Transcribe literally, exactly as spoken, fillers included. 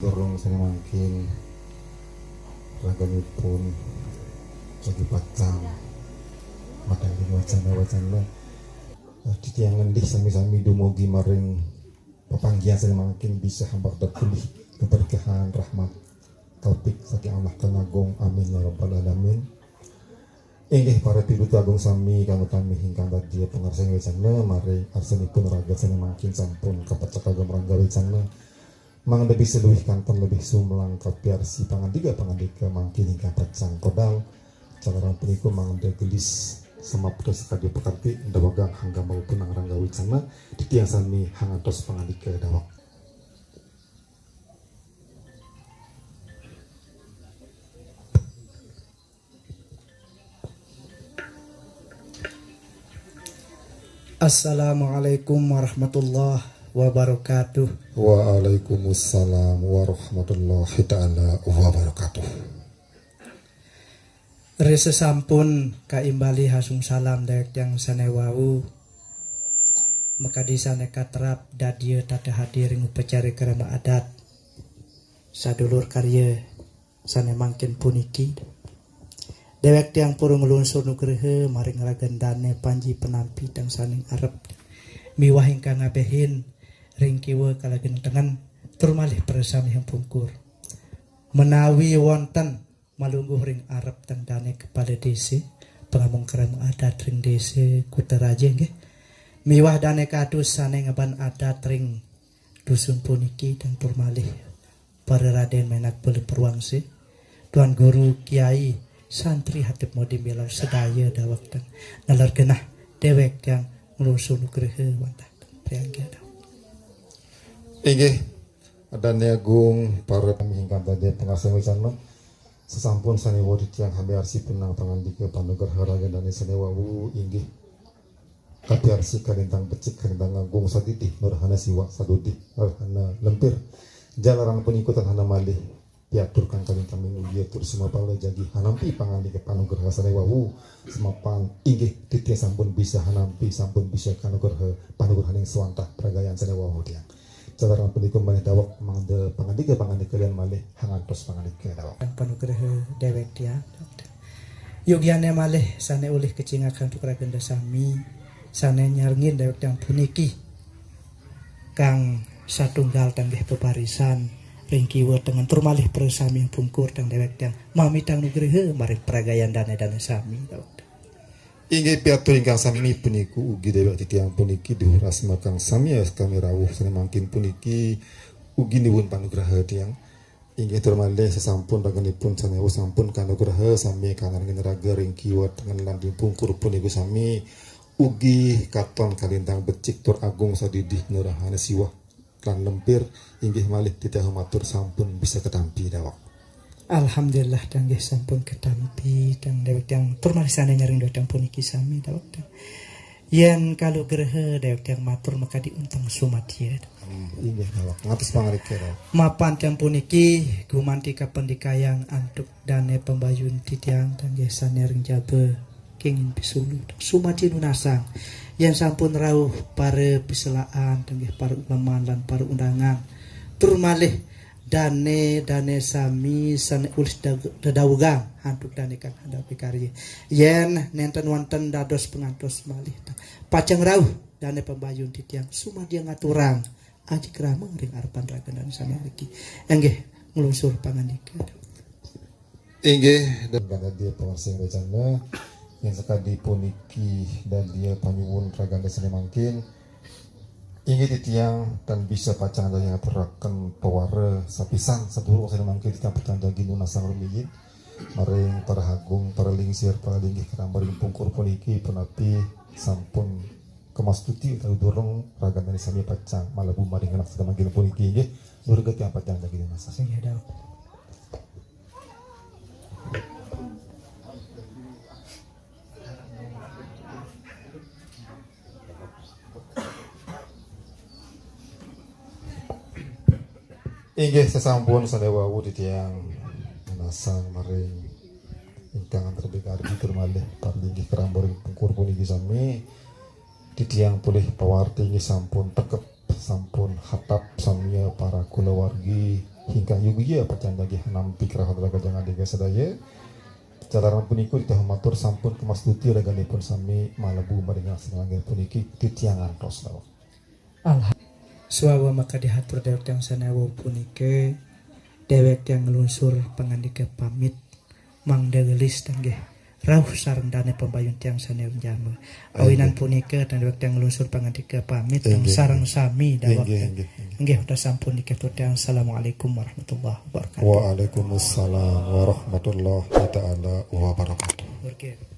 Durung sané mangkin raganipun lagi pacang madangin wacana-wacana. Titiang ngendih sami-sami dumugi maring papanggihan sané mangkin bisa hambak dapulih keberkahan rahmat taufik saking Allah Kang Agung. Amin ya rabbal alamin. Inggih para piduta agung sami kang utami ingkang dadi pangarsa wacana maring arsanipun raga sané mangkin sampun kapacak kagem rangga wacana. Mangda bisa luwih kanten lebih sumlang kapiarsi pangandika-pangandika mangkin ingkang pacang kodang. Jalaran punika mangda gelis semapta sakadi pakarti ndawegang hanggam maupun rangga wacana titiang sami hangantos pangandika dawek. Assalamualaikum warahmatullahi wabarakatuh. Waalaikumsalam warahmatullahi taala wabarakatuh. Ri sesampun kaimbali hasung salam dayek tiang sané wau, makadi sané katrap dadia tata hadir ring upacara krama adat sadulur karya sané mangkin puniki. Dewek tiang purun nglungsur nugraha maring ragan dané panji panampi tang sané arep miwah ingkang ngabehin ring kiwa kalagen tengen tur malih prasami pungkur. Menawi wonten malungguh ring arep tang dané kepala désa, pangamong krama adat ring désa Kutaraja nggih. Miwah dané kados sané ngemban adat ring dusun puniki tang tur malih para raden menak bala purwangsa, Tuan Guru, Kiai, santri Hatip Modi milar sedaya dawek tang nalar genah dewek tiang nglungsur nugraha wantah tang priangga dawek. Inggih, dané agung para ingkang dadi pangarsa wacana. Sesampun sané wau titiang hamiarsi punang pangandika panugraha raga dané sané wau inggih. Kapiarsi kalintang becik, kalintang agung sadidih, nurhana siwa sadudih, nurhana lempir. Jalaran punika tan hana malih piatur kang kalintang minudia tur sumapala jagi hanampi pangandika panugraha sané wau semapan inggih titiang sampun bisa hanampi, sampun bisa kanugraha panugrahaning swantah pragayan sané wau tiang. Jalaran punika malih dawek mangda pangandika-pangandika lian malih hangantos pangandika dawek. Panugraha dewek tiang. Yogiane malih sane ulih kecingak antuk ragenda sami, sane nyarengin dewek tiang puniki, kang satunggal tanggih peparisan ring kiwa tengen tur malih prasami pungkur tang dewek tiang mamitang nugraha maring pragayan dane-dane sami. Inggih piatur ingkang sami puniku ugi dewek titiang puniki duhur asma kang sami kami rawuh sane mangkin puniki ugi niwun panugraha tiang. Inggih tur malih sesampun raganipun sane wau sampun kanugraha sami kanarengin raga ring kiwa tengen lan pungkur puniku sami ugi katon kalintang becik tur agung sadidih nurahane siwah lan lempir, inggih malih titiang matur sampun bisa ketampi dawek. Alhamdulillah tanggih sampun ketampi tang dewek tiang tur malih sane nyarengin dewek tiang puniki sami dawek tiang. Yen kalugraha dewek tiang matur makadi unteng sumadya. Hmm, inggih dawek. Ngatus pangriksa dawek. Mapan tiang puniki gumanti kapendikayang antuk dane pambayun titiang tanggih sane ring jaba kengin pisuluh. Sumadya nunasang yen sampun rauh para piselaan tanggih para uleman lan para undangan. Tur malih dane-dane sami sane ulih dag-, dadawgang antuk dane kang handal pikarya. Yen nenten wonten dados pangantos malih tang pacang rauh dane pambayun titiang sumadya ngaturang aji krama ring arepan ragan dane sami niki. Inggih, nglungsur pangandika. Inggih, dan dadi pangarsing wacana, yen sakadi puniki dadi panyuwun ragane sane mangkin. Inggih titiang tan bisa pacang daya ngaturaken pawara sapisan sadurung sane mangkin titiang pacang jagi nunasang rumiyin maring para agung, para lingsir, para linggih karamba ring pungkur puniki punapi sampun kamastuti utawi durung ragane sami pacang malebu maring anak sane mangkin puniki inggih. Durga tiang pacang jagi nunasang. Inggih, dawek. Inggih sesampun sane wau titiang nunasang maring ingkang antarbikardi tur malih para linggih karamba ring pungkur puniki sami titiang polih pawarti inggih sampun tekep sampun hatap samia para kulawargi Hingkang yugia pacandagihan nampik rahadra kajang adiga sadaya. Calaran punika titah matur sampun kamastuti raganipun sami malebu maring asengan puniki titiang antos dawek. Alha. Swawa makadi hatur dewek tiang sané wau punika, dewek tiang nglungsur pangandika pamit mangda gelis tanggih rauh sareng dané pambayun tiang sané njama. Awinan punika tan dewek tiang nglungsur pangandika pamit tang sareng sami dawek. Inggih, inggih, inggih. Inggih, udah sampun dikatut tiang. Assalamualaikum warahmatullahi wabarakatuh. Waalaikumsalam warahmatullahi taala wabarakatuh. Murgi.